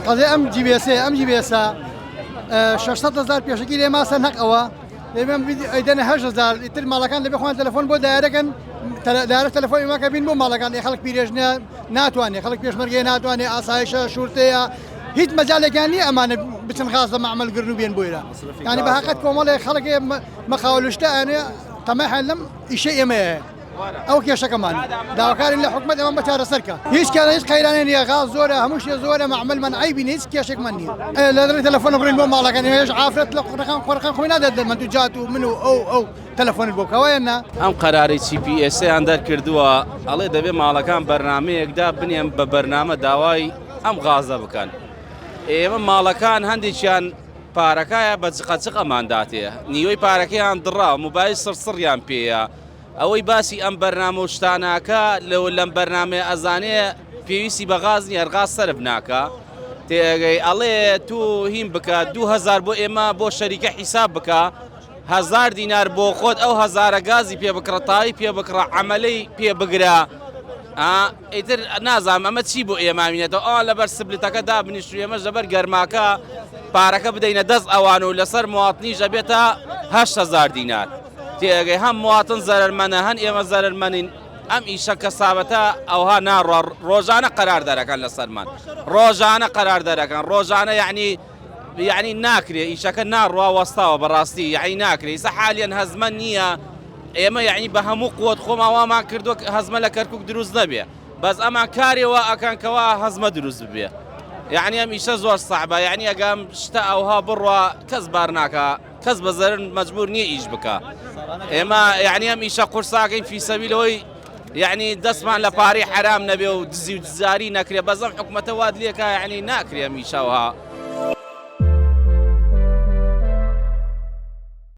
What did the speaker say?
قەزیە ئەم جیبێسەیە ئەم جیبێسە 600 هزار پێشەکی لێ ماسە نەق ئەوە لێمە ئەیدەنە 8000 ئیتر ماڵەکان لەبێ خۆیان تەلەفۆن بۆ دایرەکەن دایرە تەلەفۆن ئێمەکە بین بۆ ماڵەکان ئێ خەڵک پیرێژنە ناتوانێ خەڵک پێشمەرگەیە ناتوانێ ئاسایشە شورتەیە هیچ مەجالێکیان نییە ئەمانە بچن غاز لە مەعمەل گرن و بێن بۆ ئێرە یعنی بە هەقەت کۆمەڵێک خەڵکێ مەقاولشتە ئەنێ تەماحیان لەم ئیشەی ئێمەیە ئەو کێشەکەمان داواکارین لە حکومەت ئەمە بە چارەسەرکە هیچ کارە هیچ قەیرانێ نییە غاز زۆرە هەموو شتێ زۆرە مەعمەلمان عەیبی نییە هیچ کێشێکمان نییە لە ڕێی تەلەفۆن بڕین بۆ ماڵەکان هێش ئافرەت لە قڕەکان قۆرەکان خۆی نادات لە مەنتوجات و من و ئەو ئەو تەلەفۆنت بۆ بکە وایە نا؟ ئەم قەرارەی سی پی ئێسیان دەرکردووە ئەڵێ دەبێ ماڵەکان بەرنامەیەک دابنێن بە بەرنامە داوای ئەم غازە بکەن ئێمە ماڵەکان هەندێکیان پارەکایە بە جقەجق ئەمان داتێ نیوەی پارەکەیان دڕا موبایل سڕسڕیان پێیە ئەوەی باسی ئەم بەرنامە و شتاناکە لەو لەم بەرنامەیە ئەزانێ پێویستی بە غاز نییە غاز سەرف ناکە تێگەی ئەڵێ تو هین بکە 2000 بۆ ئێمە بۆ شەریکە حیساب بکە هزار دینار بۆ خۆت ئەو هزارە گازی پێ بکڕە تاوی پێ بکڕە عملەی پێ بگرە ئیتر نازانم ئەمە چی بۆ ئێمە مینێتەوە ئەوان لەبەر سبلتەکە دابنیشت و ئێمەش لەبەر گەرماکە پارەکە بدەینە دەست ئەوان و لەسەر مواطنیش ئەبێتە 8000 دینار تێگەی هەم مواطن زەرەرمەنە هەن ئێمە زەرەرمەنین ئەم ئیشە کەسابەتە ئەوها ناڕوا ڕۆژانە قەرار دەرەکەن لەسەرمان ڕۆژانە قەرار دەرەکەن ڕۆژانە یعنی یعنی ناکرێ ئیشەکە ناڕوا وەستاوە بەڕاستی یعنی ناکرێ ئیسە حالیان هەزمە نییە ئێمە یعنی بە هەموو قوت خۆمان وامان کردووە هەزمە لە کەرکک دروست نەبێ بەس ئەمان کارێ وا ئەکەن کەوا هەزمە دروست ببێ یعنی ئەم ئیشە زۆر سەعبە یعنی ئەگەم شتە ئەوها بڕوا کەس بار ناکا کەس بە زەرن مەجبور نییە ئیش بکە ئێمە یعنی ئەم ئیشە قورساکەین فیسەبی لەوەی یعنی دەستمان لە پارەی حرام نەبێ و دزی و دزاری نەکرێ بەزەم حکومەتە وات لێکا یعنی ناکرێ ئەم ئیشەوە.